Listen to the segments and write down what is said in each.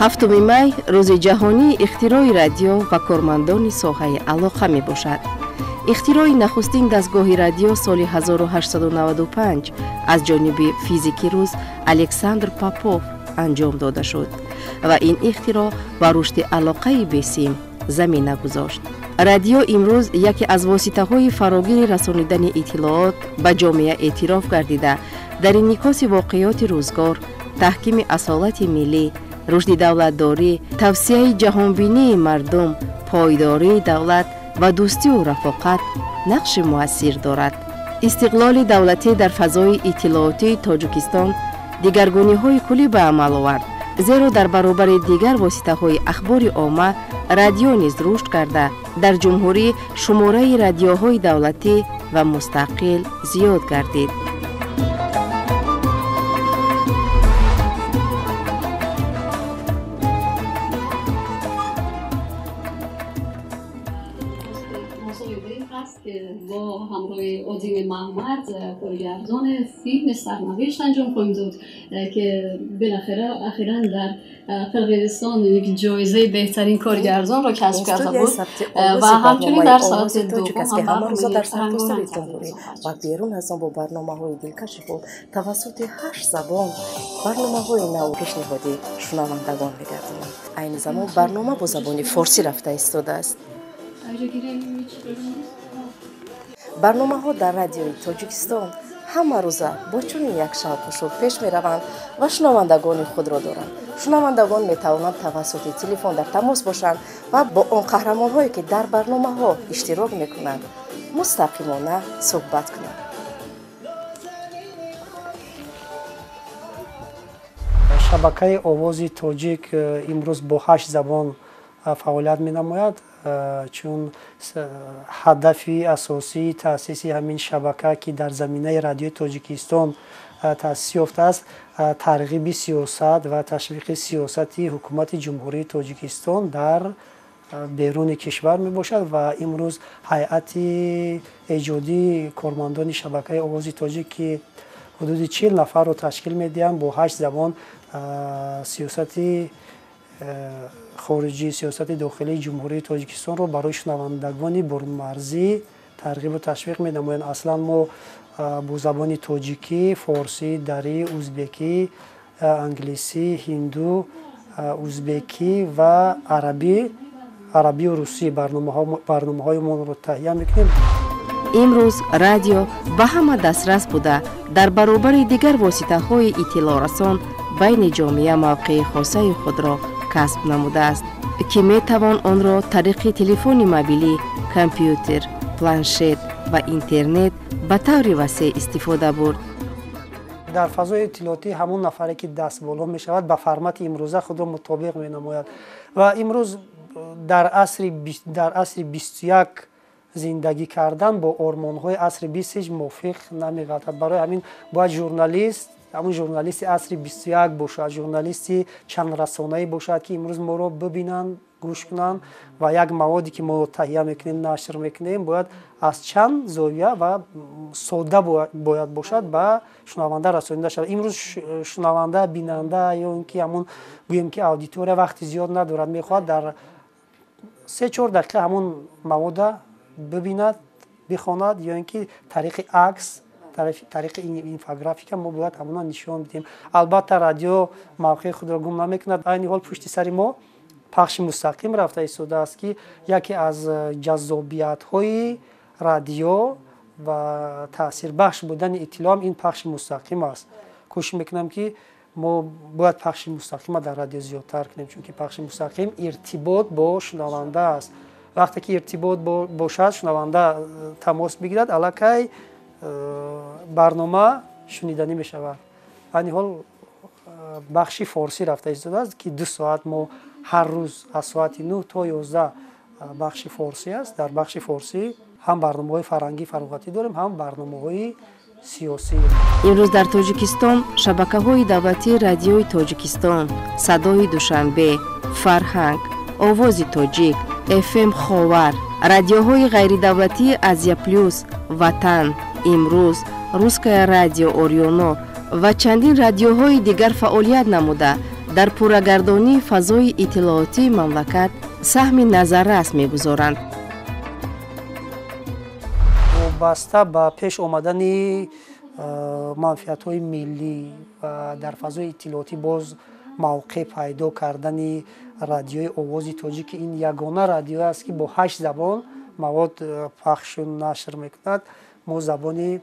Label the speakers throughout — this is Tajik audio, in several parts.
Speaker 1: 7 май рӯзи ҷаҳонии ихтирои радио ва кормандони соҳаи алоқа мебошад. Ихтирои нахустин дастгоҳи радио соли 1895 аз ҷониби физики рус Александр Попов анҷом дода шуд ва ин ихтироъ ба рушди алоқаи бесим замина гузошт. Радио имрӯз яке аз воситаҳои фарогири расонидани иттилоот ба ҷомеа эътироф гардида, дар инъикоси воқеоти рӯзгор, таҳкими асолати миллӣ, рушди давлатдорӣ, тавсияи ҷаҳонбинии мардум, пойдории давлат ва дӯстию рафоқат нақши муассир дорад. Истиқлоли давлатӣ дар фазои иттилоотии Тоҷикистон дигаргуниҳои куллӣ ба амал овард, зеро дар баробари дигар воситаҳои ахбори омма радио низ рушд карда, дар ҷумҳурӣ шумораи радиоҳои давлатӣ ва мустақил зиёд гардид.
Speaker 2: با همراه اودین محمد کارگردان فیلم سرنوشت انجام خواهیم داد که بالاخره اخیراً در قرقیزستان یک جایزه بهترین کارگردان را کسب کرده بود و همچنین در ساعت دوم
Speaker 3: هم برنامه در سرتاسر جمهوری و بیرون از آن با برنامه‌های دلکش خود توسط 8 زبان برنامه‌های نو پیشنهادی شنوندگان می‌گردانند. عین زمان برنامه با زبان فارسی رفته ایستاده است. Барномаҳо дар радиои Тоҷикистон ҳама рӯза бо чунин як шавқу шӯр пеш мераванд ва шунавандагони худро доранд. Шунавандагон метавонанд тавассути телефон дар тамос бошанд ва бо он қаҳрамонҳое ки дар барномаҳо иштирок мекунанд мустақимона суҳбат кунанд.
Speaker 4: Шабакаи овози тоҷик имрӯз бо 8 забон фаъолият менамояд, чун ҳадафи асосии таъсиси ҳамин шабака, ки дар заминаи радиои Тоҷикистон таъсис ёфтааст, тарғиби сиёсат ва ташвиқи сиёсати ҳукумати Ҷумҳурии Тоҷикистон дар беруни кишвар мебошад ва имрӯз ҳайати эҷодии кормандони шабакаи овози тоҷик, ки ҳудуди 40 нафарро ташкил медиҳанд, бо 8 забон сиёсати хориҷӣ, сиёсати дохилии Ҷумҳурии Тоҷикистонро барои шунавандагони бурунмарзӣ тарғибу ташвиқ менамоянд. Аслан мо бо забони тоҷикӣ, форсӣ, дарӣ, узбекӣ, англисӣ, ҳинду, узбекӣ ва арабию русӣ барномаҳои таҳия мекунем.
Speaker 1: Имрӯз радио ба ҳама дастрас буда, дар баробари дигар воситаҳои иттилоърасон байни ҷомеа мавқеи хосаи худро касб намудааст, ки метавон онро тариқи телефони мобилӣ, компютер, планшет ва интернет ба таври васеъ истифода бурд.
Speaker 4: Дар фазои иттилоотӣ ҳамон нафаре ки дастболо мешавад ба формати имрӯза худро мутобиқ менамояд ва имрӯз дар асри 21 зиндагӣ кардан бо ормонҳои асри 20 ҳеҷ мувофиқ намеғалтад. Барои ҳамин бояд журналист ҳамон журналисти асри 21 бошад, журналисти чандрасонаӣ бошад, ки имрӯз моро бибинанд, гӯш кунанд ва як маводе ки мо таҳия мекунем, нашр мекунем, бояд аз чанд зовия ва сода бояд бошад, ба шунаванда расонида шавад. Имрӯз шунаванда, бинанда ё ин ки ҳамон гӯем ки аудитория вақти зиёд надорад, мехоҳад дар 3-4 дақиқа ҳамон мавода бибинад, бихонад ё ин ки тариқи акс, тариқи инфографика мо бояд ҳамона нишон бидиҳем. Албатта радио мавқеи худро гум намекунад. Айни ҳол пушти сари мо пахши мустақим рафта истодааст, ки яке аз ҷаззобиятҳои радио ва таъсирбахш будани иттилоъ ин пахши мустақим аст. Кӯшиш мекунам, ки мо бояд пахши мустақима дар радио зиёдтар кунем, чунки пахши мустақим иртибот бо шунаванда аст. Вақте ки иртибот бошад, шунаванда тамос бигирад, аллакай барнома шуниданӣ мешавад. Айни ҳол бахши форсӣ рафта истодааст, ки 2 соат мо ҳар рӯз аз соати 9 то 11 бахши форсӣ аст. Дар бахши форсӣ ҳам барномаҳои фарҳангӣ фароғатӣ дорем, ҳам барномаҳои сиёсӣ.
Speaker 1: Имрӯз дар Тоҷикистон шабакаҳои давлатии радиои Тоҷикистон, Садои Душанбе, Фарҳанг, Овози Тоҷик, FM Ховар, радиоҳои ғайридавлатии Азия Плюс, Ватан, Имрӯз, Русское радио Орионо ва чандин радиоҳои дигар фаъолият намуда, Дар пуррагардонии фазои иттилоотии мамлакат саҳми назаррас мегузоранд.
Speaker 4: Вобаста ба пеш омадани манфиатҳои миллӣ ва дар фазои иттилоотӣ боз мавқеъ пайдо кардани радиои Овози Тоҷик, ки ин ягона радио аст, ки бо 8 забон мавод пахшу нашр мекунад, мо забони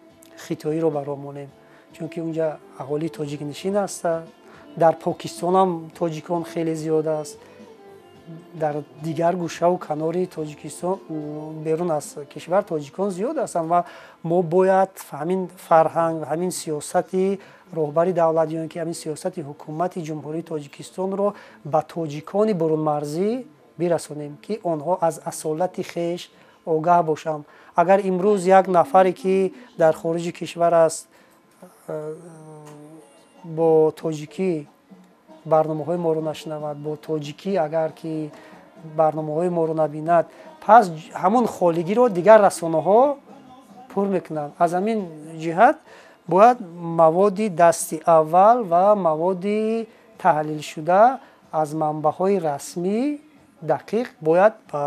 Speaker 4: хитоиро баро монем, чунки унҷа аҳолии тоҷикнишин ҳастанд. Дар Покистонам тоҷикон хеле зиёд аст, дар дигар гӯшаву канори Тоҷикистон, берун аз кишвар тоҷикон зиёд ҳастанд ва мо бояд ҳамин фарҳанг, ҳамин сиёсати роҳбари давлат ё ин ки ҳамин сиёсати ҳукумати Ҷумҳурии Тоҷикистонро ба тоҷикони бурунмарзӣ бирасонем, ки онҳо аз асолати хеш огаҳ бошанд. Агар имрӯз як нафаре, ки дар хориҷи кишвар аст, бо тоҷикӣ барномаҳои моро нашунавад, бо тоҷикӣ агар ки барномаҳои моро набинад, пас ҳамон холигиро дигар расонаҳо пур мекунанд. Аз ҳамин ҷиҳат бояд маводи дасти аввал ва маводи таҳлилшуда аз манбаъҳои расмӣ дақиқ бояд ба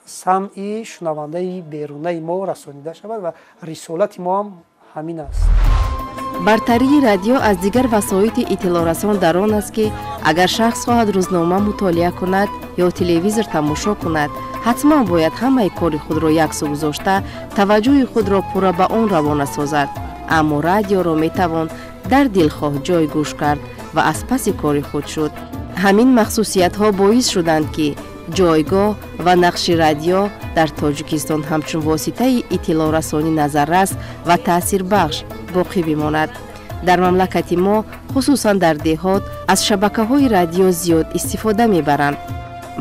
Speaker 4: самъи шунавандаи берунаи мо расонида шавад ва рисолати мо ҳам ҳамин аст.
Speaker 1: Бартарии радио аз дигар васоити иттилоърасон дар он аст, ки агар шахс хоҳад рӯзнома мутолиа кунад ё телевизор тамошо кунад, ҳатман бояд ҳамаи кори худро яксӯ гузошта, таваҷҷӯҳи худро пурра ба он равона созад. Аммо радиоро метавон дар дилхоҳ ҷой гӯш кард ва аз паси кори худ шуд. Ҳамин махсусиятҳо боис шуданд, ки ҷойгоҳ ва нақши радио дар Тоҷикистон ҳамчун воситаи иттилоърасонӣ назаррас ва таъсирбахш боқӣ бимонад. Дар мамлакати мо, хусусан дар деҳот, аз шабакаҳои радио зиёд истифода мебаранд,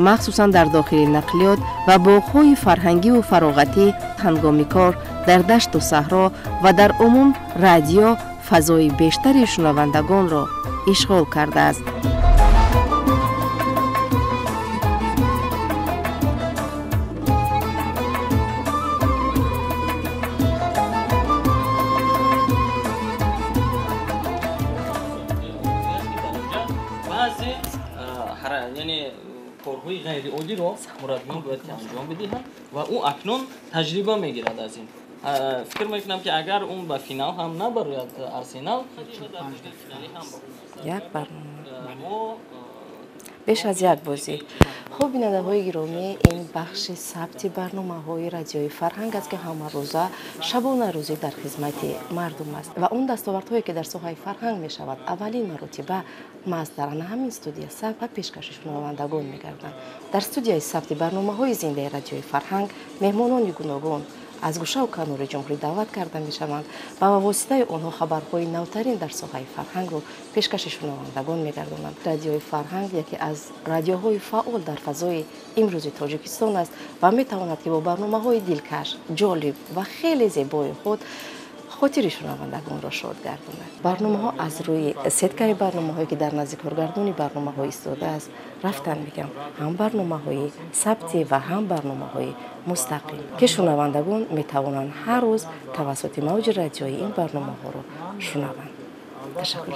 Speaker 1: махсусан дар дохили нақлиёт ва боғҳои фарҳангиву фароғатӣ, ҳангоми кор дар дашту саҳро ва дар умум радио фазои бештари шунавандагонро ишғол кардааст.
Speaker 5: Корҳои ғайриоддиро мураббиён бояд ки анҷом бидиҳанд ва ӯ акнун таҷриба мегирад аз ин. Фикр мекунам, ки агар он ба финал ҳам набарояд, Арсенал
Speaker 3: як барнома беш аз як бозӣ. Хуб, бинандаҳои гиромӣ, ин бахши сабти барномаҳои радиои Фарҳанг аст, ки ҳамарӯза шабонарӯзӣ дар хизмати мардум аст ва он дастовардҳое, ки дар соҳаи фарҳанг мешавад, аввалин маротиба маҳз дар ана ҳамин студия сабт ва пешкаши шунавандагон мегарданд. Дар студияи сабти барномаҳои зиндаи радиои Фарҳанг меҳмонони гуногун аз гӯшаву канори ҷумҳурӣ даъват карда мешаванд ва ба воситаи онҳо хабарҳои навтарин дар соҳаи фарҳангро пешкаши шунавандагон мегардонанд. Радиои Фарҳанг яке аз радиоҳои фаъол дар фазои имрӯзи Тоҷикистон аст ва метавонад, ки бо барномаҳои дилкаш, ҷолиб ва хеле зебои худ хотири шунавандагонро шод гардонад. Барномаҳо аз рӯи сеткаи барномаҳое, ки дар назди коргардони барномаҳо истодааст, рафтан мегам, ҳам барномаҳои сабтӣ ва ҳам барномаҳои мустақим, ки шунавандагон метавонанд ҳар рӯз тавассути мавҷи радиои ин барномаҳоро шунаванд. Ташаккур.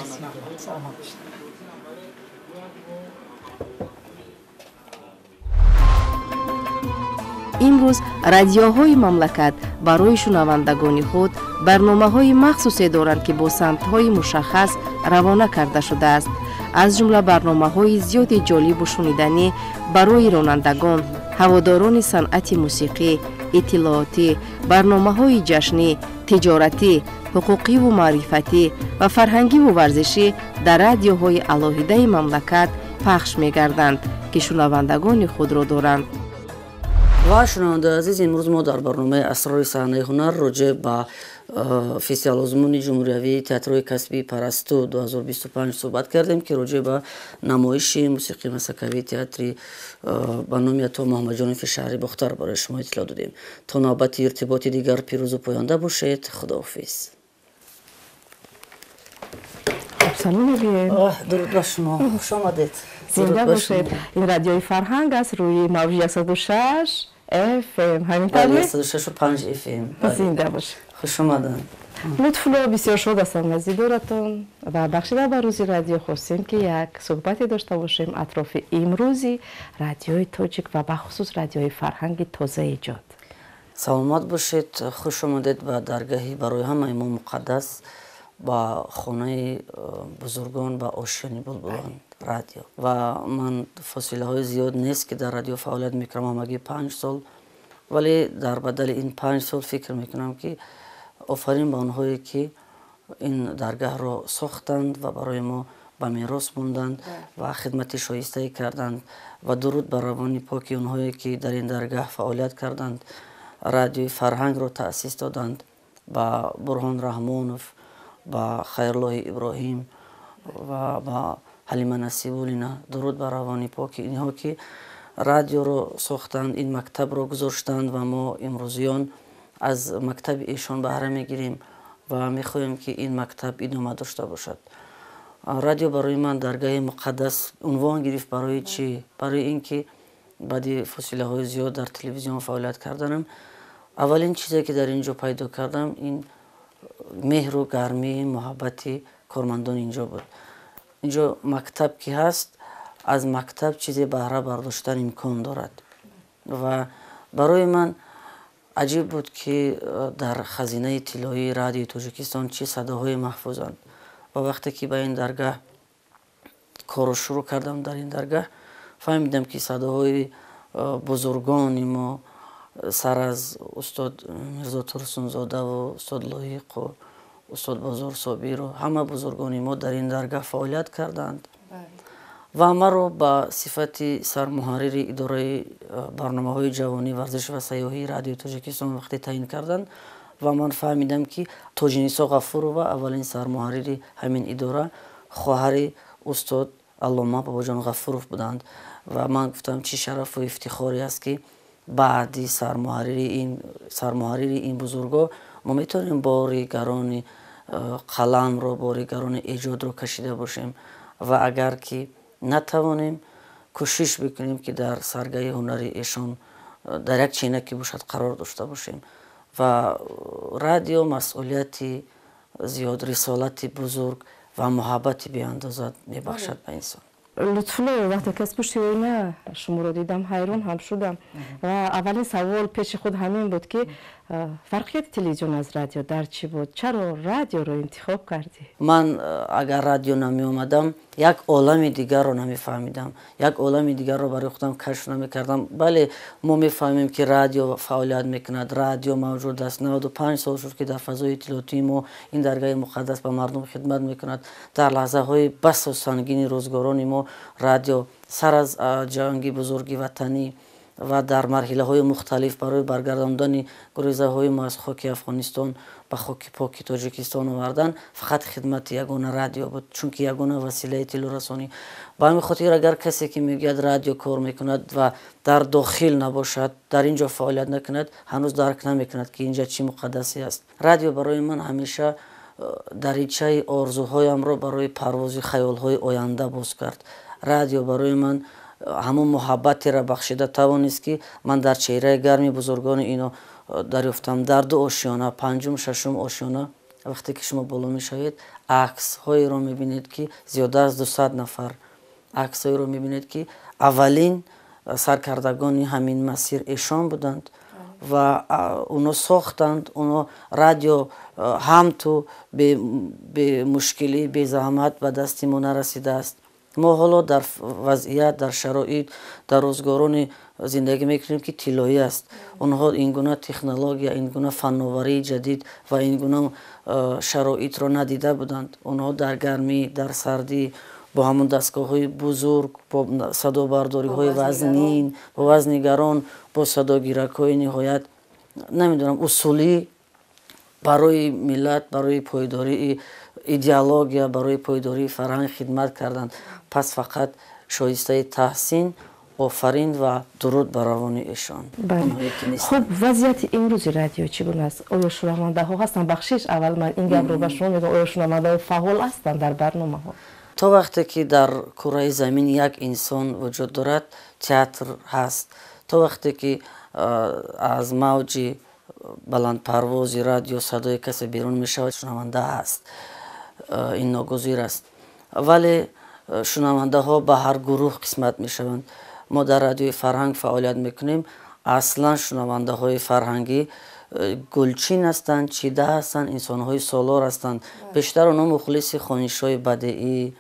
Speaker 1: Имрӯз радиоҳои мамлакат барои шунавандагони худ барномаҳои махсусе доранд, ки бо самтҳои мушаххас равона карда шудааст. Аз ҷумла барномаҳои зиёди ҷолибу шуниданӣ барои ронандагон, ҳаводорони санъати мусиқӣ, иттилоотӣ, барномаҳои ҷашнӣ, тиҷоратӣ, ҳуқуқиву маърифатӣ ва фарҳангиву варзишӣ дар радиоҳои алоҳидаи мамлакат пахш мегарданд, ки шунавандагони худро доранд.
Speaker 6: Ва шунавандаи азиз, имрӯз мо дар барномаи Асрори саҳнаи ҳунар роҷеъ ба фестивал-озмуни ҷумҳуриявии театрҳои касбии Парасту 2025 суҳбат кардем, ки роҷеъ ба намоиши мусиқии масакавии театри ба номи Ато Муҳаммадҷонови шаҳри Бохтар барои шумо иттилоъ додем. То навбати иртиботи дигар пирӯзу поёнда бошед. Худоҳофиз.
Speaker 3: Салом мегӯем.
Speaker 6: Дуруд ба шумо, хуш омадед.
Speaker 3: Зинда бошед. Ин радиои Фарҳанг аст рӯи мавҷи 106 FM. Ҳамин тавр?
Speaker 6: 106.5 FM.
Speaker 3: Зинда бошед.
Speaker 6: Хуш омаданд.
Speaker 1: Лутфулло, бисёр шод ҳастам аз дидоратон ва бахшида ба рӯзи радио хостем, ки як суҳбате дошта бошем атрофи имрӯзи радиои тоҷик ва бахусус радиои фарҳанги тозаэҷод.
Speaker 6: Саломат бошед, хуш омадед ба даргаҳи барои ҳамаи мо муқаддас, ба хонаи бузургон, ба ошёни булбулон, радио. Ва ман фосилаҳои зиёд нест, ки дар радио фаъолият мекунам, ҳамагӣ 5 сол, вале дар бадали ин 5 сол фикр мекунам, ки офарин ба онҳое, ки ин даргаҳро сохтанд ва барои мо ба мерос монданд ва хидмати шоистае карданд, ва дуруд бар равони поки онҳое, ки дар ин даргаҳ фаъолият карданд, радиои фарҳангро таъсис доданд, ба Бурҳон Раҳмонов, ба Хайруллоҳи Иброҳим ва ба Ҳалима Насибуллина. Дуруд бар равони поки инҳо, ки радиоро сохтанд, ин мактабро гузоштанд ва мо имрӯзиён аз мактаби эшон баҳра мегирем ва мехоҳем, ки ин мактаб идома дошта бошад. Радио барои ман даргаҳи муқаддас унвон гирифт. Барои чӣ? Барои ин ки баъди фосилаҳои зиёд дар телевизион фаъолият карданам, аввалин чизе, ки дар ин ҷо пайдо кардам, ин меҳру гармии муҳаббати кормандони инҷо буд. Инҷо мактаб ки ҳаст, аз мактаб чизе баҳра бардоштан имкон дорад. Ва барои ман аҷиб буд, ки дар хазинаи тиллоии радиои Тоҷикистон чӣ садоҳое маҳфузанд. Ва вақте ки ба ин даргаҳ корро шурӯъ кардам, дар ин даргаҳ фаҳмидам, ки садоҳои бузургони мо, сар аз устод Мирзо Турсунзодаву устод Лоиқу устод Бозор Собиру ҳама бузургони мо дар ин даргаҳ фаъолият карданд. Ва маро ба сифати сармуҳаррири идораи барномаҳои ҷавонӣ, варзиш ва сайёҳии радиои Тоҷикистон вақте таъин карданд ва ман фаҳмидам, ки Тоҷинисо Ғафурова, аввалин сармуҳаррири ҳамин идора, хоҳари устод аллома Бобоҷон Ғафуров буданд, ва ман гуфтам, чӣ шарафу ифтихоре аст, ки баъди сармуҳаррири ин бузурго мо метавонем бори гарони қаламро, бори гарони эҷодро кашида бошем ва агар ки натавонем, кӯшиш бикунем, ки дар саргаҳи ҳунари эшон дар як чена ки бошад қарор дошта бошем. Ва радио масъулияти зиёд, рисолати бузург ва муҳаббати беандоза мебахшад ба инсон.
Speaker 1: Лутфулло, вақте ки аз пушти оина шуморо дидам, ҳайрон ҳам шудам ва аввалин савол пеши худ ҳамин буд, ки фарқияти телевизион аз радио дар чӣ буд? Чаро радиоро интихоб кардӣ?
Speaker 6: Ман агар радио намеомадам, як олами дигарро намефаҳмидам, як олами дигарро барои худам кашф намекардам. Бале, мо мефаҳмем, ки радио фаъолият мекунад, радио мавҷуд аст, 95 сол шуд, ки дар фазои иттилоотии мо ин даргаҳи муқаддас ба мардум хидмат мекунад. Дар лаҳзаҳои басо сангини рӯзгорони мо радио сар аз ҷанги бузурги ватанӣ ва дар марҳилаҳои мухталиф барои баргардондани гурезаҳои мо аз хоки Афғонистон ба хоки поки Тоҷикистон овардан, фақат хидмати ягона радио буд, чунки ягона василаи иттилоърасонӣ. Ба ҳамин хотир, агар касе, ки мегӯяд радио кор мекунад, ва дар дохил набошад, дар ин ҷо фаъолият накунад, ҳанӯз дарк намекунад, ки ин ҷа чӣ муқаддасе аст. Радио барои ман ҳамеша даричаи орзуҳоямро барои парвози хаёлҳои оянда боз кард. Радио барои ман ҳамон муҳаббатеро бахшида тавонист, ки ман дар чеҳраи гарми бузургони ино дарёфтам. Дар ду ошёна, панҷум, шашум ошёна, вақте ки шумо боло мешавед, аксҳоеро мебинед, ки зиёда аз 200 нафар, аксҳоеро мебинед, ки аввалин саркардагони ҳамин масир эшон буданд ва оно сохтанд. Оно радио ҳамту бемушкилӣ, безаҳмат ба дасти мо нарасидааст. Мо ҳоло дар вазъият, дар шароит, дар рӯзгорони зиндагӣ мекунем, ки тиллоӣ аст. Онҳо ин гуна технология, ин гуна фанноварии ҷадид ва ин гуна шароитро надида буданд. Онҳо дар гармӣ, дар сардӣ бо ҳамон дастгоҳҳои бузург, бо садобардориҳои вазнин, бо вазни гарон, бо садогиракҳои ниҳоят, намедонам, усулӣ барои миллат, барои пойдории идеология, барои пойдории фарҳанг хидмат карданд. Пас фақат шоистаи таҳсин, офарин ва дуруд ба равони эшон.
Speaker 1: Хуб, вазъияти имрӯзи радио чӣ гуна аст? Оё шунавандаҳо ҳастанд? Бахшиш, аввал ман ин гапро ба шумо мегӯям: оё шунавандаҳо фаъол ҳастанд дар барномаҳо?
Speaker 6: То вақте ки дар кураи замин як инсон вуҷуд дорад, театр ҳаст. То вақте ки аз мавҷи Баландпарвози радио садои касе берун мешавад, шунаванда ҳаст, ин ногузир аст. Вале шунавандаҳо ба ҳар гурӯҳ қисмат мешаванд. Мо дар радиои Фарҳанг фаъолият мекунем. Аслан шунавандаҳои фарҳангӣ гулчин ҳастанд, чида ҳастанд, инсонҳои солор ҳастанд. Бештар онҳо мухлиси хонишҳои бадеӣ,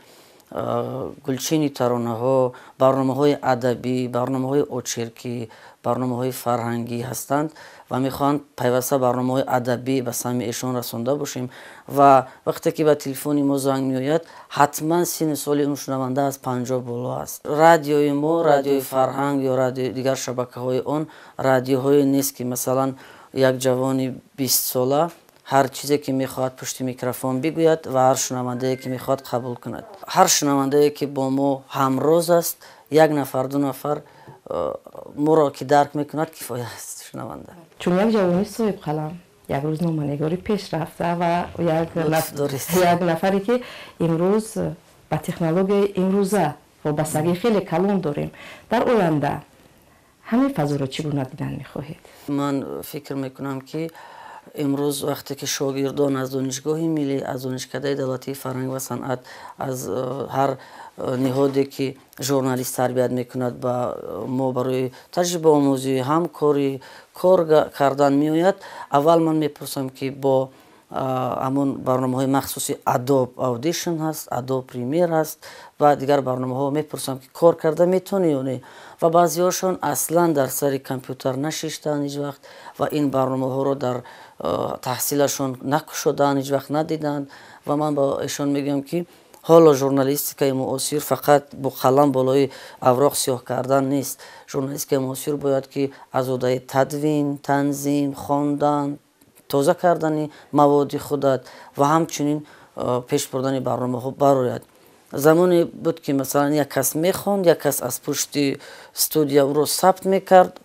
Speaker 6: гулчини таронаҳо, барномаҳои адабӣ, барномаҳои очеркӣ, барномаҳои фарҳангӣ ҳастанд ва мехоҳанд пайваста барномаҳои адабӣ ба самъи эшон расонда бошем. Ва вақте ки ба телефони мо занг меояд, ҳатман синну соли он шунаванда аз 50 боло аст. Радиои мо, радиои Фарҳанг ё радиои дигар шабакаҳои он, радиоҳое нест, ки масалан як ҷавони 20сола ҳар чизе ки мехоҳад пушти микрофон бигӯяд ва ҳар шунавандае ки мехоҳад қабул кунад. Ҳар шунавандае ки бо мо ҳамроз аст, як нафар, ду нафар моро ки дарк мекунад, кифоя аст шунаванда.
Speaker 3: Чун як ҷавони соҳибқалам, як рӯзноманигори пешрафта ва як нафаре ки имрӯз ба технологияи имрӯза вобастагии хеле калон дорем, дар оянда ҳамин фазоро чӣ гуна дидан мехоҳед?
Speaker 6: Ман фикр мекунам, ки имрӯз вақте ки шогирдон аз Донишгоҳи миллӣ, аз Донишкадаи давлатии фарҳанг ва санъат, аз ҳар ниҳоде ки журналист тарбият мекунад, ба мо барои таҷрибаомӯзӣ, ҳамкорӣ, кор кардан меояд, аввал ман мепурсам, ки бо ҳамон барномаҳои махсуси Adobe Audition ҳаст, Adobe Premiere ҳаст ва дигар барномаҳо, мепурсам, ки кор карда метавонӣ ё не. Ва баъзеҳошон аслан дар сари компютер нашиштаанд ҳеҷ вақт ва ин барномаҳоро дар таҳсилашон накушодаанд, ҳеҷ вақт надиданд. Ва ман ба эшон мегӯям, ки ҳоло журналистикаи муосир фақат бо қалам болои авроқ сиёҳ кардан нест. Журналистикаи муосир бояд ки аз уҳдаи тадвин, танзим, хондан, тоза кардани маводи худат ва ҳамчунин пеш бурдани барномаҳо барояд. Замоне буд, ки масалан як кас мехонд, як кас аз пушти студия ӯро сабт мекард,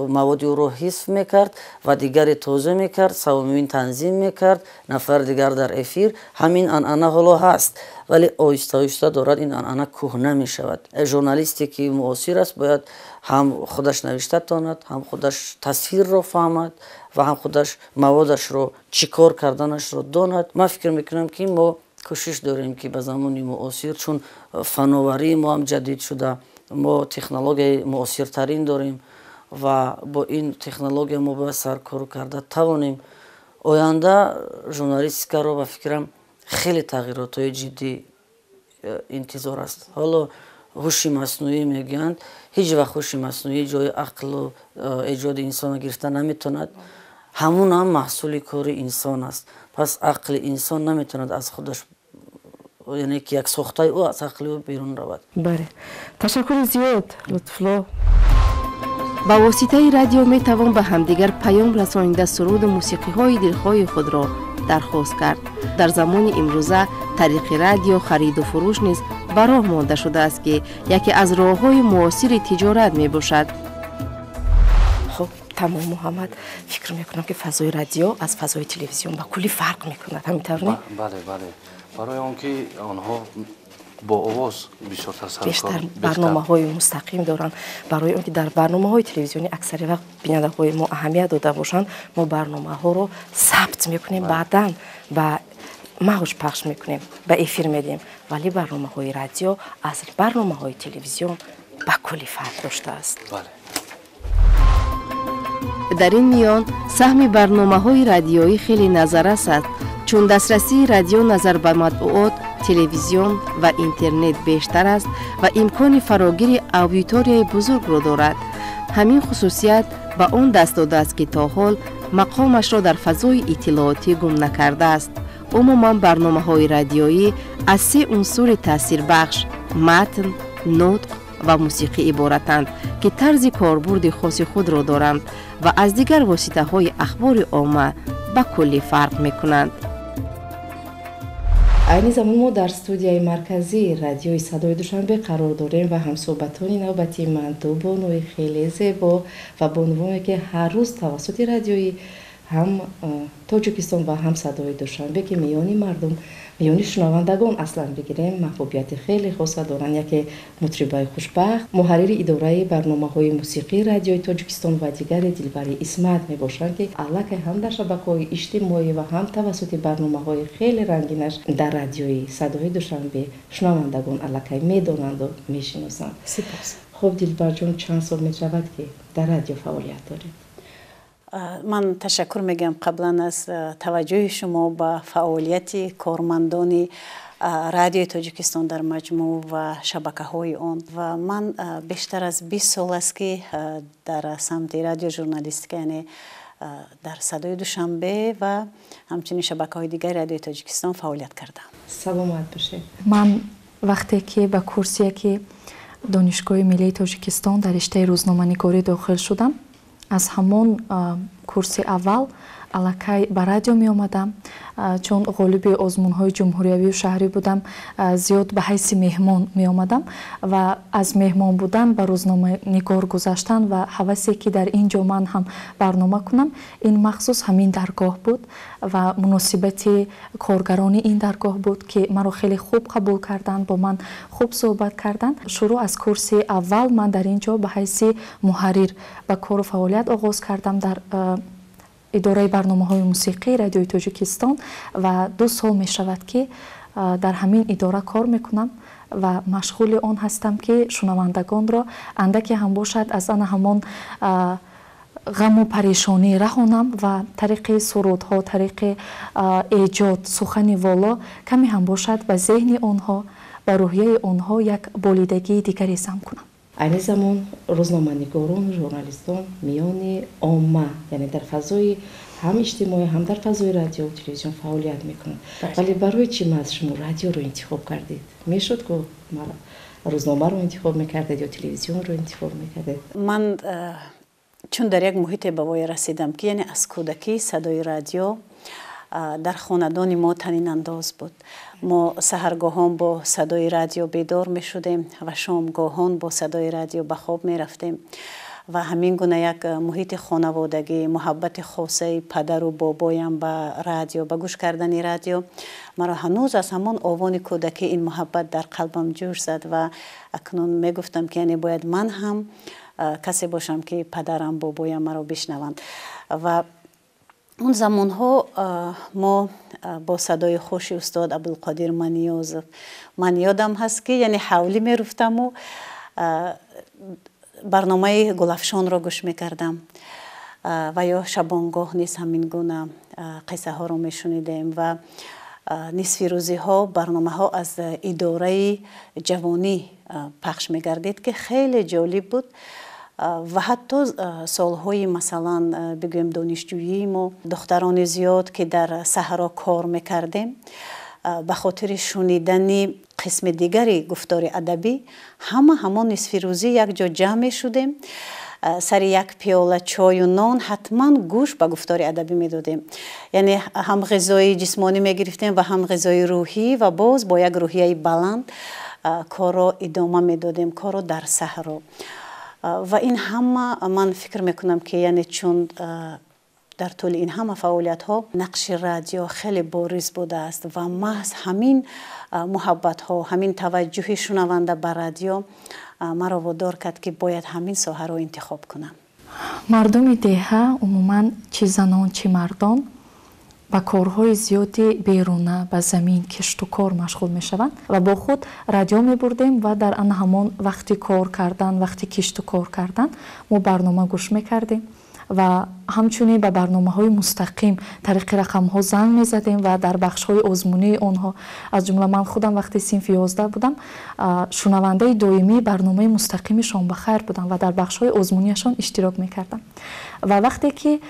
Speaker 6: маводи ӯро ҳифз мекард ва дигаре тоза мекард, савомин танзим мекард, нафар дигар дар эфир. Ҳамин анъана ҳоло ҳаст, вале оҳиста оҳиста дорад ин анъана кӯҳна мешавад. Журналисте ки муосир аст, бояд ҳам худаш навишта тонад, ҳам худаш тасвирро фаҳмад ва ҳам худаш маводашро чӣ кор карданашро донад. Ман фикр мекунам, ки мо кӯшиш дорем, ки ба замони муосир, чун фановарии мо ҳам ҷадид шуда, мо технологияи муосиртарин дорем ва бо ин технология мо бояд саркор карда тавонем. Оянда журналистикаро, ба фикрам, хеле тағйиротҳои ҷиддӣ интизор аст. Ҳоло ҳуши маснӯӣ мегӯянд, ҳеҷ вақт ҳуши маснӯӣ ҷои ақлу эҷоди инсонро гирифта наметавонад. Ҳамун ҳам маҳсули кори инсон аст. Пас ақли инсон наметавонад аз худаш, яъне ки як сохтаи ӯ аз ақли ӯ берун равад.
Speaker 3: Бале, ташаккури зиёд, Лутфулло.
Speaker 1: Ба воситаи радио метавон ба ҳамдигар паём расонида, суруду мусиқиҳои дилхоҳи худро дархост кард. Дар замони имрӯза тариқи радио хариду фурӯш низ ба роҳ монда шудааст, ки яке аз роҳҳои муосири тиҷорат мебошад.
Speaker 3: Хуб, тамом, Муҳаммад, фикр мекунам, ки фазои радио аз фазои телевизион ба куллӣ фарқ мекунад, ҳамин тавр не?
Speaker 7: Бале, барои он ки онҳо бо овоз бисёртар
Speaker 3: бештар барномаҳои мустақим доранд. Барои он ки дар барномаҳои телевизионӣ аксари вақт бинандаҳои мо аҳамият дода бошанд, мо барномаҳоро сабт мекунем, баъдан ба мавҷ пахш мекунем, ба эфир медиҳем, вале барномаҳои радио аз барномаҳои телевизион ба куллӣ фарқ доштааст.
Speaker 1: Дар ин миён саҳми барномаҳои радиоӣ хеле назаррас аст, чун дастрасии радио назар ба матбуот, телевизион ва интернет бештар аст ва имкони фарогири аудиторияи бузургро дорад. Ҳамин хусусият ба он даст додааст, ки то ҳол мақомашро дар фазои иттилоотӣ гум накардааст. Умуман, барномаҳои радиоӣ аз се унсури таъсирбахш: матн, нутқ ва мусиқӣ иборатанд, ки тарзи корбурди хоси худро доранд ва аз дигар воситаҳои ахбори омма ба куллӣ фарқ мекунанд.
Speaker 3: Айни замон мо дар студияи марказии радиои Садои Душанбе қарор дорем ва ҳамсӯҳбатони навбатии ман ду бонуи хеле зебо ва бонувоне, ки ҳар рӯз тавассути радиои Ҳам Тоҷикистон ва ҳам Садои Душанбе, ки миёни мардум, миёни шунавандагон аслан бигирем, маҳбубияти хеле хоса доранд. Яке мутрибаи хушбахт, муҳаррири идораи барномаҳои мусиқии Радиои Тоҷикистон, ва дигаре Дилбари Исмат мебошанд, ки аллакай ҳам дар шабакаҳои иҷтимоӣ ва ҳам тавассути барномаҳои хеле рангинаш дар радиои Садои Душанбе шунавандагон аллакай медонанду мешиносанд.
Speaker 8: Сипос.
Speaker 3: Хуб, Дилбарҷон, чанд сол мешавад, ки дар радио фаъолият доред?
Speaker 8: Ман ташаккур мегӯям қаблан аз таваҷҷӯҳи шумо ба фаъолияти кормандони Радиои Тоҷикистон дар маҷмӯъ ва шабакаҳои он. Ва ман бештар аз 20 сол аст, ки дар самти радиожурналистика, яъне дар Садои Душанбе ва ҳамчунин шабакаҳои дигари Радиои Тоҷикистон фаъолият кардам.
Speaker 3: Саломат бошед.
Speaker 9: Ман вақте ки ба курси яки Донишгоҳи миллии Тоҷикистон дар риштаи рӯзноманигорӣ дохил шудам, аз ҳамон курси аввал аллакай ба радио меомадам. Чун ғолиби озмунҳои ҷумҳуриявию шаҳрӣ будам, зиёд ба ҳайси меҳмон меомадам ва аз меҳмон будан ба рӯзноманигор гузаштан ва ҳавасе, ки дар ин ҷо ман ҳам барнома кунам, ин махсус ҳамин даргоҳ буд ва муносибати коргарони ин даргоҳ буд, ки маро хеле хуб қабул карданд, бо ман хуб суҳбат карданд. Шурӯъ аз курси аввал ман дар ин ҷо ба ҳайси муҳаррир ба кору фаъолият оғоз кардам дар идораи барномаҳои мусиқии Радиои Тоҷикистон ва 2 сол мешавад, ки дар ҳамин идора кор мекунам ва машғули он ҳастам, ки шунавандагонро андаке ҳам бошад аз ана ҳамон ғаму парешонӣ раҳонам ва тариқи сурудҳо, тариқи эҷод, сухани воло каме ҳам бошад ба зеҳни онҳо, ба рӯҳияи онҳо як болидагии дигаре зам кунам.
Speaker 3: Айни замон рӯзноманигорон, журналистон миёни омма, яъне дар фазои ҳам иҷтимоӣ, ҳам дар фазои радио телевизион фаъолият мекунанд. Вале барои чӣ маҳз шумо радиоро интихоб кардед? Мешуд, ку рӯзномаро интихоб мекардед ё телевизионро интихоб мекардед?
Speaker 8: Ман чун дар як муҳите ба воя расидам, ки яъне аз кӯдакӣ садои радио дар хонадони мо танинандоз буд. Мо саҳаргоҳон бо садои радио бедор мешудем ва шомгоҳон бо садои радио ба хоб мерафтем. Ва ҳамин гуна як муҳити хонаводагӣ, муҳаббати хосаи падару бобоям ба радио, ба гӯш кардани радио маро ҳанӯз аз ҳамон овони кӯдакӣ ин муҳаббат дар қалбам ҷӯш зад. Ва акнун мегуфтам, ки яъне бояд ман ҳам касе бошам, ки падарам, бобоям маро бишнаванд. Ва он замонҳо мо бо садои хуши устод Абдулқодир Маниёзов, ман ёдам ҳаст, ки яъне ҳавлӣ меруфтаму барномаи Гулафшонро гӯш мекардам ва ё шабонгоҳ низ ҳамин гуна қиссаҳоро мешунидем. Ва нисфи рӯзиҳо барномаҳо аз идораи ҷавонӣ пахш мегардид, ки хеле ҷолиб буд. Ва ҳатто солҳои, масалан, бигӯем, донишҷӯии мо, духтарони зиёд, ки дар саҳро кор мекардем, ба хотири шунидани қисми дигари гуфтори адабӣ ҳама ҳамон нисфирӯзӣ якҷо ҷамъ мешудем, сари як пиёла чою нон ҳатман гӯш ба гуфтори адабӣ медодем. Яъне ҳам ғизои ҷисмонӣ мегирифтем ва ҳам ғизои рӯҳӣ ва боз бо як рӯҳияи баланд корро идома медодем, корро дар саҳро. Ва ин ҳама, ман фикр мекунам, ки яъне чун дар тӯли ин ҳама фаъолиятҳо нақши радио хеле бориз будааст ва маҳз ҳамин муҳаббатҳо, ҳамин таваҷҷӯҳи шунаванда ба радио маро водор кард, ки бояд ҳамин соҳаро интихоб кунам.
Speaker 9: Мардуми деҳа умуман, чӣ занон, чӣ мардон, ба корҳои зиёди беруна, ба замин, кишту кор машғул мешаванд ва бо худ радио мебурдем ва дар ана ҳамон вақти кор кардан, вақти кишту кор кардан мо барнома гӯш мекардем ва ҳамчунин ба барномаҳои мустақим тариқи рақамҳо занг мезадем ва дар бахшҳои озмунии онҳо, аз ҷумла ман худам вақти синфи 11 будам, шунавандаи доимии барномаи мустақими Шомбахайр будам ва дар бахшҳои озмунияшон иштирок мекардам. Ва вақте ки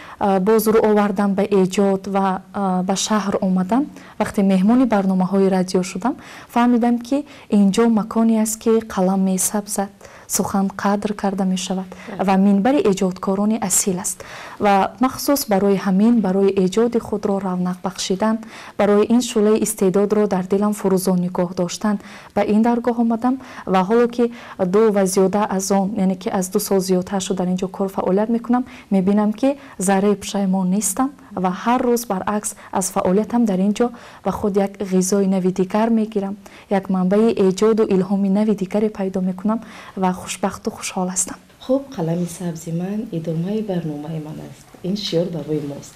Speaker 9: боз рӯ овардам ба эҷод ва ба шаҳр омадам, вақте меҳмони барномаҳои радио шудам, фаҳмидам, ки ин ҷо маконе аст, ки қалам месабзад, сухан қадр карда мешавад ва минбари эҷодкорони асил аст. Ва махсус барои ҳамин, барои эҷоди худро равнақ бахшидан, барои ин шӯълаи истеъдодро дар дилам фурӯзон нигоҳ доштан ба ин даргоҳ омадам. Ва ҳоло ки ду ва зиёда аз он, яъне ки аз 2 сол зиёдтар шуд, дар ин ҷо кор фаъолият мекунам, мебинам, ки зарраи пушаймон нестам. Ва ҳар рӯз баръакс аз фаъолиятам дар ин ҷо ба худ як ғизои нави дигар мегирам, як манбаи эҷоду илҳоми нави дигаре пайдо мекунам ва хушбахту хушҳол ҳастам.
Speaker 3: Хуб, қалами сабзи ман идомаи барномаи ман аст. Ин шиор барои мост.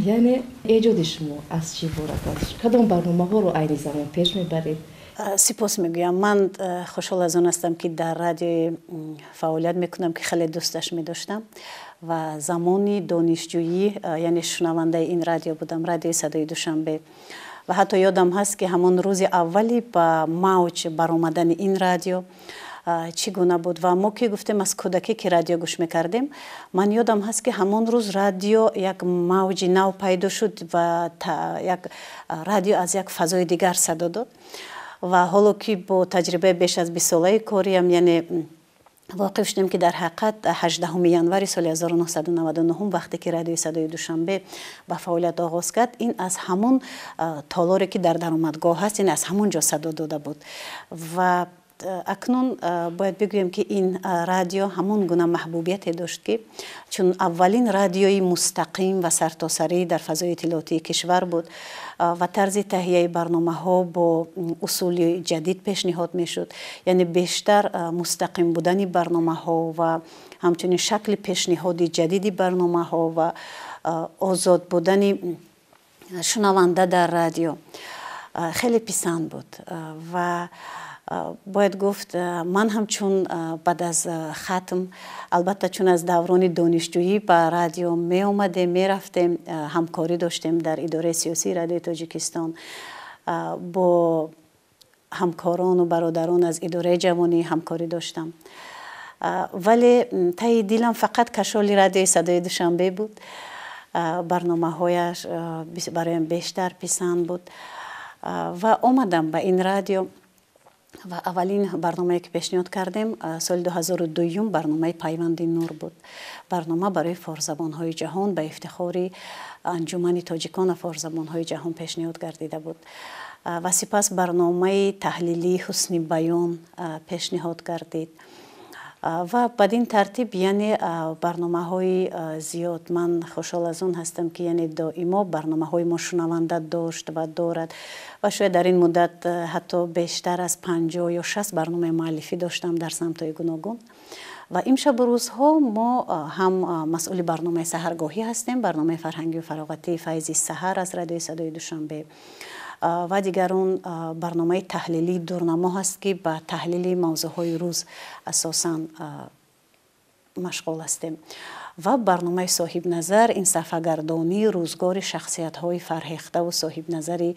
Speaker 3: Яъне эҷоди шумо аз чӣ иборат аст? Кадом барномаҳоро айни замон пеш мебаред?
Speaker 8: Сипос мегӯям. Ман хушҳол аз он ҳастам, ки дар радиои фаъолият мекунам, ки хеле дӯсташ медоштам ва замони донишҷӯӣ, яъне шунавандаи ин радио будам, радиои Садои Душанбе. Ва ҳатто ёдам ҳаст, ки ҳамон рӯзи аввали ба мавҷ баромадани ин радио чӣ гуна буд. Ва мо ки гуфтем, аз кӯдакӣ ки радио гӯш мекардем, ман ёдам ҳаст, ки ҳамон рӯз радио як мавҷи нав пайдо шуд ва як радио аз як фазои дигар садо дод. Ва ҳоло ки бо таҷрибаи беш аз 20-солаи кориам, яъне воқиф шудем, ки дар ҳақиқат 18 январи соли 1999, вақте ки радиои Садои Душанбе ба фаъолият оғоз кард, ин аз ҳамон толоре, ки дар даромадгоҳ ҳаст, ин аз ҳамон ҷо садо дода буд. Ва акнун бояд бигӯем, ки ин радио ҳамон гуна маҳбубияте дошт, ки чун аввалин радиои мустақим ва сартосарӣ дар фазои иттилоотии кишвар буд ва тарзи таҳияи барномаҳо бо усули ҷадид пешниҳод мешуд, яъне бештар мустақим будани барномаҳо ва ҳамчунин шакли пешниҳоди ҷадиди барномаҳо ва озод будани шунаванда дар радио хеле писанд буд. Ва бояд гуфт, ман ҳам чун баъд аз хатм, албатта, чун аз даврони донишҷӯӣ ба радио меомадем, мерафтем, ҳамкорӣ доштем дар идораи сиёсии Радиои Тоҷикистон, бо ҳамкорону бародарон аз идораи ҷавонӣ ҳамкорӣ доштам, вале таи дилам фақат кашоли радиои Садои Душанбе буд. Барномаҳояш бароям бештар писанд буд ва омадам ба ин радио. Ва аввалин барномае, ки пешниҳод кардем соли 2002, барномаи Пайванди нур буд, барнома барои форсзабонҳои ҷаҳон ба ифтихори Анҷумани тоҷикон ва форсзабонҳои ҷаҳон пешниҳод гардида буд. Ва сипас барномаи таҳлилии Ҳусни баён пешниҳод гардид. Ва бадин тартиб, яъне барномаҳои зиёд. Ман хушҳол аз он ҳастам, ки яъне доимо барномаҳои мо шунаванда дошт ва дорад. Ва шояд дар ин муддат ҳатто бештар аз 50 ё 60 барномаи муаллифӣ доштам дар самтҳои гуногун. Ва имшабу рӯзҳо мо ҳам масъули барномаи саҳаргоҳӣ ҳастем, барномаи фарҳангию фароғатии Файзи саҳар аз радиои Садои Душанбе, ва дигар он барномаи таҳлилии Дурнамо ҳаст, ки ба таҳлили мавзӯъҳои рӯз асосан машғул ҳастем, ва барномаи Соҳибназар, ин саҳфагардонии рӯзгори шахсиятҳои фарҳехтаву соҳибназари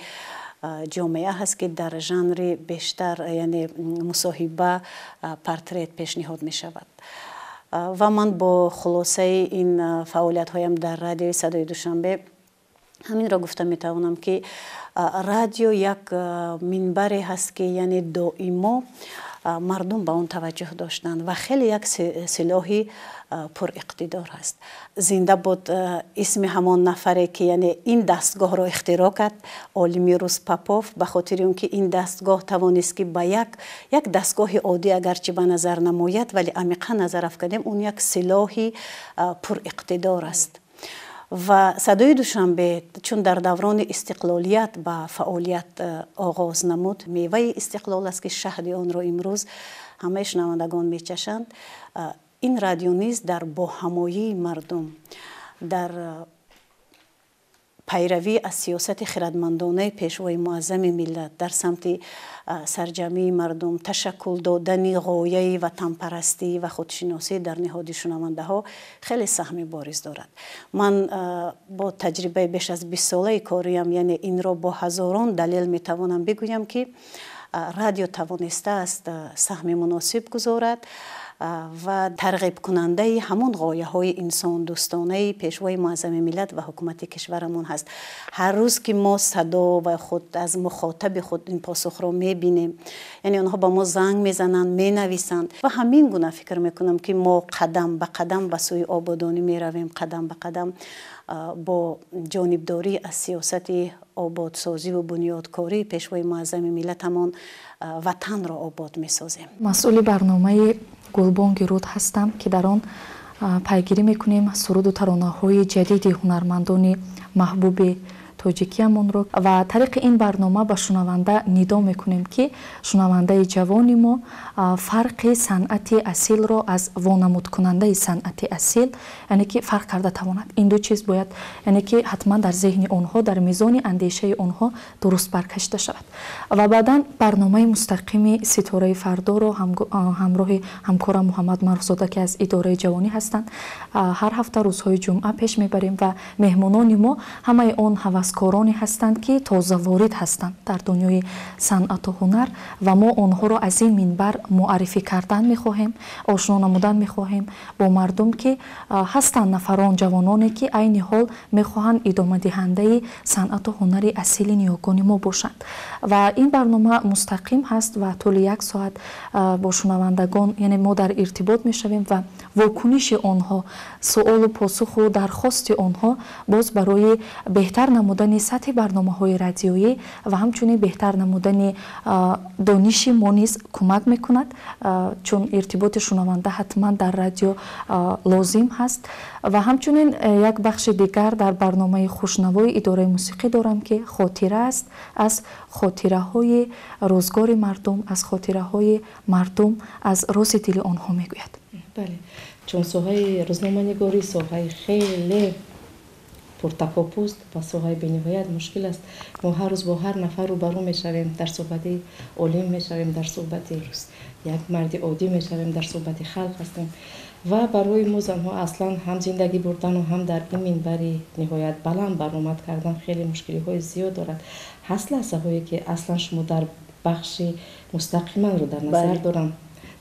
Speaker 8: ҷомеа ҳаст, ки дар жанри бештар, яъне мусоҳиба, портрет пешниҳод мешавад. Ва ман бо хулосаи ин фаъолиятҳоям дар радиои Садои Душанбе ҳаминро гуфта метавонам, ки радио як минбаре ҳаст, ки яъне доимо мардум ба он таваҷҷӯҳ доштанд ва хеле як силоҳи пуриқтидор ҳаст. Зинда буд исми ҳамон нафаре, ки яъне ин дастгоҳро ихтироъ кард, олими рус Попов, ба хотири он ки ин дастгоҳ тавонист, ки ба як дастгоҳи оддӣ агарчи ба назар намояд, вале амиқан назар афкандем, он як силоҳи пуриқтидор аст. Ва Садои Душанбе чун дар даврони истиқлолият ба фаъолият оғоз намуд, меваи истиқлол аст, ки шаҳди онро имрӯз ҳамаи шунавандагон мечашанд. Ин радио низ дар боҳамоии мардум, дар пайравӣ аз сиёсати хирадмандонаи Пешвои муаззами миллат дар самти сарҷамъии мардум, ташаккул додани ғояи ватанпарастӣ ва худшиносӣ дар ниҳоди шунавандаҳо хеле саҳми бориз дорад. Ман бо таҷрибаи беш аз 20-солаи кориам, яъне инро бо ҳазорон далел метавонам бигӯям, ки радио тавонистааст саҳми муносиб гузорад ва тарғибкунандаи ҳамон ғояҳои инсондӯстонаи Пешвои муаззами миллат ва ҳукумати кишварамон ҳаст. Ҳар рӯз ки мо садо ва худ аз мухотаби худ ин посухро мебинем, яъне онҳо ба мо занг мезананд, менависанд, ва ҳамин гуна фикр мекунам, ки мо қадам ба қадам ба сӯи ободонӣ меравем, қадам ба қадам бо ҷонибдорӣ аз сиёсати ободсозиву бунёдкории Пешвои муаззами миллатамон ватанро обод месозем.
Speaker 9: Масъули барномаи Гулбонги руд ҳастам, ки дар он Пайгирӣ мекунем суруду таронаҳои ҷадиди ҳунармандони маҳбуби тоҷикиамонро ва тариқи ин барнома ба шунаванда нидо мекунем, ки шунавандаи ҷавони мо фарқи санъати асилро аз вонамудкунандаи санъати асил, яъне ки фарқ карда тавонад. Ин ду чиз бояд, яъне ки ҳатман дар зеҳни онҳо, дар мизони андешаи онҳо дуруст баркашида шавад. Ва баъдан барномаи мустақими Ситораи фардоро ҳамроҳи ҳамкорам Муҳаммад Маъруфзода, ки аз идораи ҷавонӣ ҳастанд, ҳар ҳафта рӯзҳои ҷумъа пеш мебарем ва меҳмонони мо ҳамаи он ҳаваскороне ҳастанд, ки тозаворид ҳастанд дар дунёи санъату ҳунар, ва мо онҳоро аз ин минбар муаррифӣ кардан мехоҳем, ошно намудан мехоҳем бо мардум, ки ҳастанд нафарон, ҷавононе, ки айни ҳол мехоҳанд идомадиҳандаи санъату ҳунари асили ниёгони мо бошанд. Ва ин барнома мустақим ҳаст ва тӯли як соат бо шунавандагон, яъне мо дар иртибот мешавем ва вокуниши онҳо, суолу посуху дархости онҳо боз барои беҳтар намудани сатҳи барномаҳои радиоӣ ва ҳамчунин беҳтар намудани дониши мо низ кӯмак мекунад, чун иртиботи шунаванда ҳатман дар радио лозим ҳаст. Ва ҳамчунин як бахши дигар дар барномаи Хушнавои идораи мусиқӣ дорам, ки хотира аст, аз хотираҳои рӯзгори мардум, аз хотираҳои мардум, аз рози дили онҳо мегӯяд.
Speaker 3: Бале, чун соҳаи рӯзноманигорӣ соҳаи хеле пуртакопуст ва соҳаи бениҳоят мушкил аст. Мо ҳар рӯз бо ҳар нафар рӯбарӯ мешавем, дар суҳбати олим мешавем, дар суҳбати як марди оддӣ мешавем, дар суҳбати халқ ҳастем. Ва барои мо занҳо аслан ҳам зиндагӣ бурдану ҳам дар ин минбари ниҳоят баланд баромад кардан хеле мушкилиҳои зиёд дорад. Ҳаст лаҳзаҳое, ки аслан шумо дар бахши мустақиманро дар назар дорам,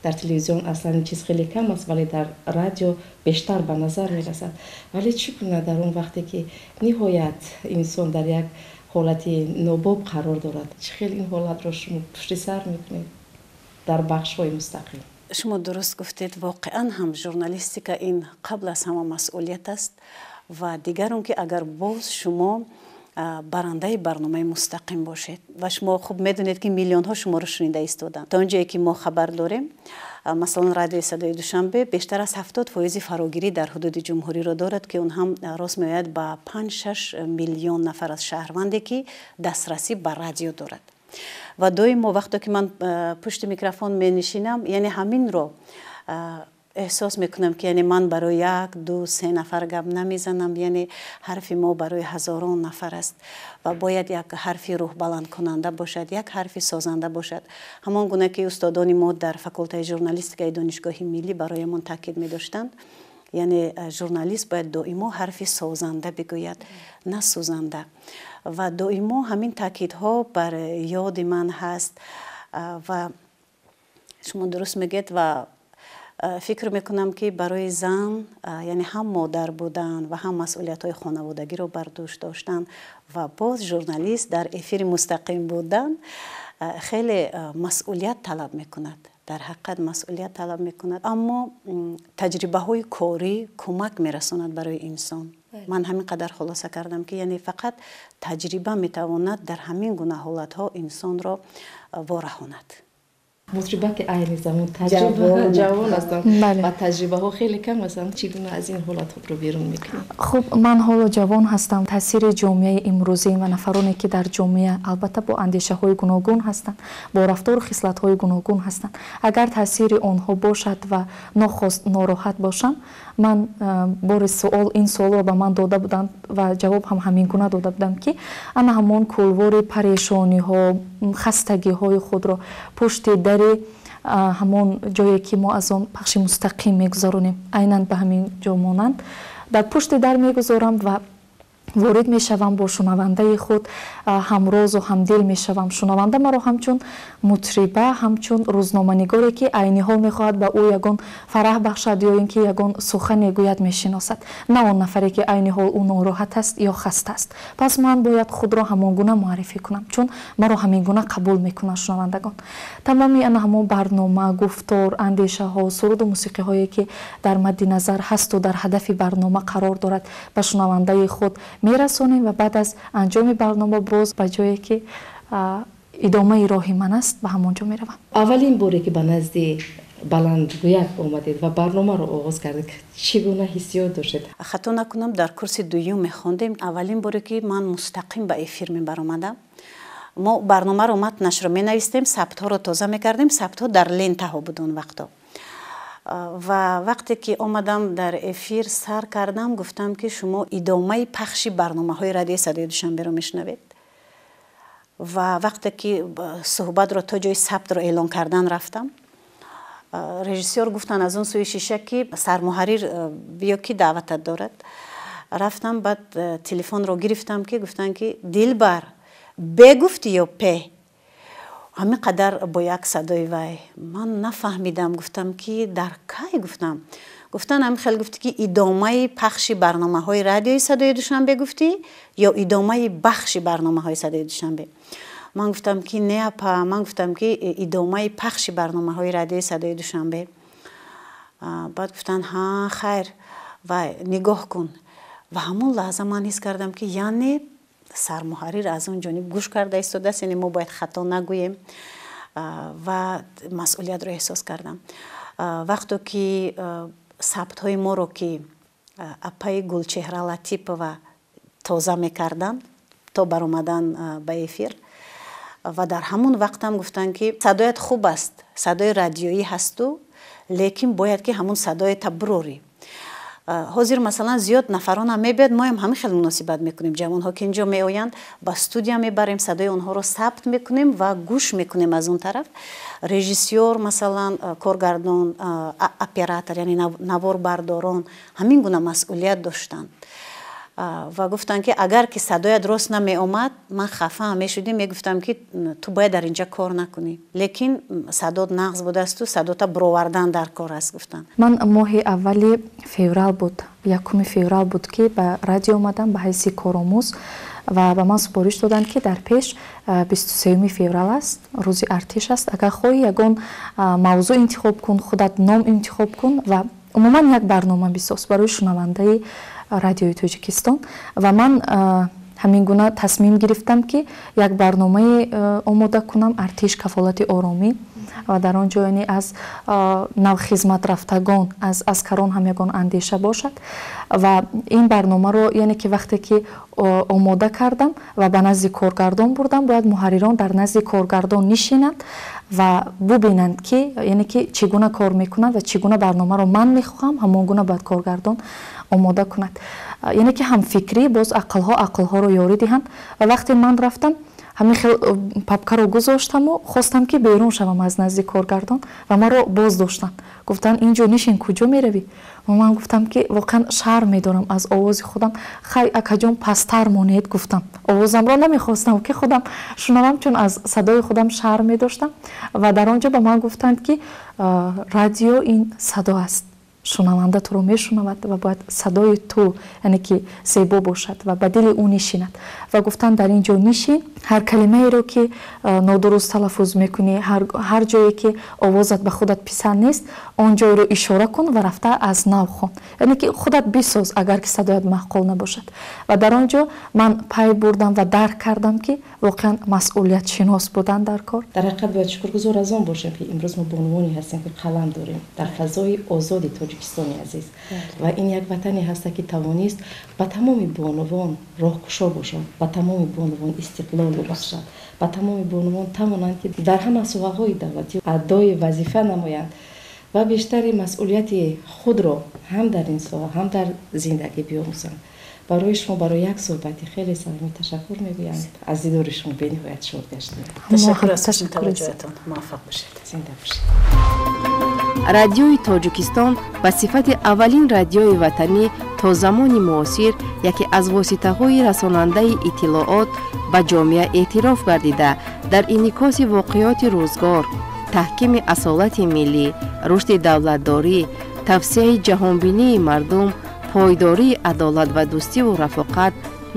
Speaker 3: дар телевизион аслан ин чиз хеле кам аст, вале дар радио бештар ба назар мерасад. Вале чӣ кунад дар он вақте, ки ниҳоят инсон дар як ҳолати нобоб қарор дорад? Чӣ хел ин ҳолатро шумо пушти сар мекунед дар бахшҳои мустақим?
Speaker 8: Шумо дуруст гуфтед, воқеан ҳам журналистика ин қабл аз ҳама масъулият аст ва дигар он ки агар боз шумо барандаи барномаи мустақим бошед ва шумо хуб медонед, ки миллионҳо шуморо шунида истоданд. То он ҷое ки мо хабар дорем, масалан, радиои Садои Душанбе бештар аз 70% фарогирӣ дар ҳудуди ҷумҳуриро дорад, ки он ҳам рост меояд ба 5-6 миллион нафар аз шаҳрванде, ки дастрасӣ ба радио дорад. Ва доимо вақто ки ман пушти микрофон менишинам, яъне ҳаминро эҳсос мекунам, ки яъне ман барои як, ду, се нафар гап намезанам, яъне ҳарфи мо барои ҳазорон нафар аст ва бояд як ҳарфи рӯҳбаландкунанда бошад, як ҳарфи созанда бошад. Ҳамон гуна ки устодони мо дар факултаи журналистикаи Донишгоҳи миллӣ бароямон таъкид медоштанд, яъне журналист бояд доимо ҳарфи созанда бигӯяд, на сӯзанда. Ва доимо ҳамин таъкидҳо бар ёди ман ҳаст. Ва шумо дуруст мегӯед ва фикр мекунам, ки барои зан, яъне ҳам модар будан ва ҳам масъулиятҳои хонаводагиро бар дӯш доштан ва боз журналист дар эфири мустақим будан хеле масъулият талаб мекунад, дар ҳақиқат масъулият талаб мекунад. Аммо таҷрибаҳои корӣ кӯмак мерасонад барои инсон. Ман ҳамин қадар хулоса кардам, ки яъне фақат таҷриба метавонад дар ҳамин гуна ҳолатҳо инсонро вораҳонад.
Speaker 3: Мутриба, ки айни замон таҷриба ҷавон ҳастам ва таҷрибаҳо хеле кам ҳастанд, чӣ гуна аз ин ҳолат худро берун мекунед?
Speaker 9: Хуб, ман ҳоло ҷавон ҳастам. Таъсири ҷомеаи имрӯзӣ ва нафароне, ки дар ҷомеа албатта бо андешаҳои гуногун ҳастанд, бо рафтору хислатҳои гуногун ҳастанд, агар таъсири онҳо бошад ва нохост нороҳат бошам, ман бори суол, ин суолро ба ман дода буданд ва ҷавоб ҳам ҳамин гуна дода будам, ки ана ҳамон кулвори парешониҳо, хастагиҳои худро пушти дари ҳамон ҷое, ки мо аз он пахши мустақим мегузаронем, айнан ба ҳамин ҷо монанд, дар пушти дар мегузорам ва ворид мешавам, бо шунавандаи худ ҳамрозу ҳамдил мешавам. Шунаванда маро ҳамчун мутриба, ҳамчун рӯзноманигоре, ки айни ҳол мехоҳад ба ӯ ягон фараҳ бахшад ё ин ки ягон сухане гӯяд, мешиносад, на он нафаре, ки айни ҳол ӯ нороҳат аст ё хаста аст. Пас ман бояд худро ҳамон гуна муаррифӣ кунам, чун маро ҳамин гуна қабул мекунанд шунавандагон. Тамоми ана ҳамон барнома, гуфтор, андешаҳо, суруду мусиқиҳое, ки дар мадди назар ҳасту дар ҳадафи барнома қарор дорад, ба шунавандаи худ мерасонем ва баъд аз анҷоми барнома боз ба ҷое, ки идомаи роҳи ман аст, ба ҳамон ҷо меравам.
Speaker 3: Аввалин боре, ки ба назди Баландгӯяк омадед ва барномаро оғоз кардед, чӣ гуна ҳиссиёт доштед?
Speaker 8: Хато накунам, дар курси дуюм мехондем. Аввалин боре ки ман мустақим ба эфир мебаромадам, мо барномаро, матнашро менавистем, сабтҳоро тоза мекардем. Сабтҳо дар лентаҳо буд он вақто. Ва вақте ки омадам, дар эфир сар кардам, гуфтам ки шумо идомаи пахши барномаҳои радиои Садои Душанберо мешунавед. Ва вақте ки суҳбатро то ҷои сабтро эълон кардан рафтам, режиссёр гуфтанд аз он сӯи шиша ки сармуҳаррир биё, ки даъватат дорад. Рафтам, баъд телефонро гирифтам, ки гуфтанд ки Дилбар, бе гуфтӣ ё пе? Ҳамин қадар бо як садои вай ман нафаҳмидам. Гуфтам ки дар кай гуфтам? Гуфтан ҳамин хел гуфтӣ ки идомаи пахши барномаҳои радиои Садои Душанбе гуфтӣ ё идомаи бахши барномаҳои Садои Душанбе? Ман гуфтам ки не, апа, ман гуфтам ки идомаи пахши барномаҳои радиои Садои Душанбе. Баъд гуфтанд: ҳа, хайр, ва нигоҳ кун. Ва ҳамон лаҳза ман ҳис кардам, ки яъне сармуҳаррир аз он ҷониб гӯш карда истодааст, яъне мо бояд хато нагӯем, ва масъулиятро эҳсос кардам. Вақто ки сабтҳои моро, ки апаи Гулчеҳра Латипова тоза мекарданд то баромадан ба эфир, ва дар ҳамон вақтам гуфтанд ки садоят хуб аст, садои радиоӣ ҳасту, лекин бояд ки ҳамон садоята бурорӣ. Ҳозир масалан зиёд нафаронам мебиёд, моям ҳамин хел муносибат мекунем. Ҷавонҳо ки инҷо меоянд, ба студия мебарем, садои онҳоро сабт мекунем ва гӯш мекунем. Аз он тараф режиссёр, масалан коргардон, оператор, яъне наворбардорон ҳамин гуна масъулият доштанд. Ва гуфтанд ки агар ки садоят рост намеомад, ман хафаам мешудим, мегуфтам ки ту бояд дар инҷа кор накунӣ, лекин садот нағз будасту садота буровардан дар кор аст, гуфтанд.
Speaker 9: Ман моҳи аввали феврал буд, 1 феврал буд, ки ба радио омадам ба ҳайси коромӯз ва ба ман супориш доданд, ки дар пеш 23 феврал аст, рӯзи артиш аст, агар хоҳӣ, ягон мавзӯъ интихоб кун, худат ном интихоб кун ва умуман як барнома бисоз барои шунавандаи Радиои Тоҷикистон. Ва ман ҳамин гуна тасмим гирифтам, ки як барномае омода кунам: «Артиш кафолати оромӣ». Ва дар он ҷо яъне аз навхизматрафтагон, аз аскарон ҳам ягон андеша бошад. Ва ин барномаро, яъне ки вақте ки омода кардам ва ба назди коргардон бурдам, бояд муҳаррирон дар назди коргардон нишинанд ва бубинанд, ки яъне ки чӣ гуна кор мекунанд ва чӣ гуна барномаро ман мехоҳам, ҳамон гуна бояд коргардон омода кунад, яъне ки ҳамфикрӣ, боз ақлҳо ақлҳоро ёрӣ диҳанд. Ва вақте ман рафтам, ҳамин хел папкаро гузоштаму хостам, ки берун шавам аз назди коргардон, ва маро боз доштанд, гуфтанд: «Инҷо нишин, куҷо меравӣ?» Ва ман гуфтам, ки воқеан шарм медорам аз овози худам, хай, акаҷон, пасттар монед, гуфтам. Овозамро намехостам, ки худам шунавам, чун аз садои худам шарм медоштам. Ва дар он ҷо ба ман гуфтанд, ки радио ин садо аст, шунаванда туро мешунавад ва бояд садои ту, яъне ки зебо бошад ва ба дили ӯ нишинад. Ва гуфтанд: «Дар ин ҷо нишин, ҳар калимаеро ки нодуруст талаффуз мекунӣ, ҳар ҷое ки овозат ба худат писанд нест, он ҷойро ишора кун ва рафта аз нав хон, яъне ки худат бисоз, агар ки садоят маъқул набошад». Ва дар он ҷо ман пай бурдам ва дарк кардам, ки воқеан масъулиятшинос будан дар кор.
Speaker 3: Дар ҳақиқат бояд шукргузор аз он бошем, ки имрӯз мо бонувоне ҳастем, ки қалам дорем дар фазои озоди Тоҷикистони азиз. Ва ин як ватане ҳаста, ки тавонист ба тамоми бонувон роҳкушо бошад, ба тамоми бонувон истиқлол бибахшад, ба тамоми бонувон тавонанд, ки дар ҳама соҳаҳои давлатӣ адои вазифа намоянд ва бештари масъулияти худро ҳам дар ин соҳа, ҳам дар зиндагӣ биомӯзанд. Барои шумо барои як суҳбати хеле самимӣ ташаккур мегӯям. Аз дидори шумо бениҳоят шод гаштем.
Speaker 8: Ташаккур аз таваҷҷӯҳатон, муваффақ бошед.
Speaker 3: Зинда бошед.
Speaker 1: Радиои Тоҷикистон ба сифати аввалин радиои ватанӣ то замони муосир яке аз воситаҳои расонандаи иттилоот ба ҷомеа эътироф гардида, дар инъикоси воқеоти рӯзгор, таҳкими асолати миллӣ, рушди давлатдорӣ, тавсеаи ҷаҳонбинии мардум, пойдории адолат ва дӯстиву рафоқат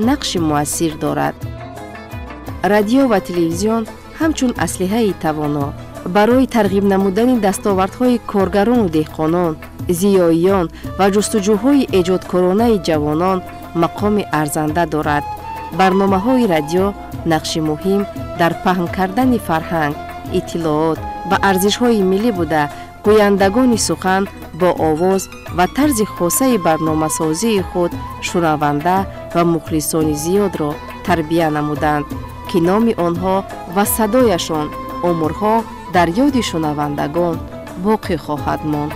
Speaker 1: нақши муассир дорад. Радио ва телевизион ҳамчун аслиҳаи тавоно барои тарғиб намудани дастовардҳои коргарону деҳқонон, зиёиён ва ҷустуҷӯҳои эҷодкоронаи ҷавонон мақоми арзанда дорад. Барномаҳои радио нақши муҳим дар паҳн кардани фарҳанг, иттилоот ва арзишҳои миллӣ буда, Гӯяндагони сухан бо овоз ва тарзи хосаи барномасозии худ шунаванда ва мухлисони зиёдро тарбия намуданд, ки номи онҳо ва садояшон умрҳо дар ёди шунавандагон боқӣ хоҳад монд.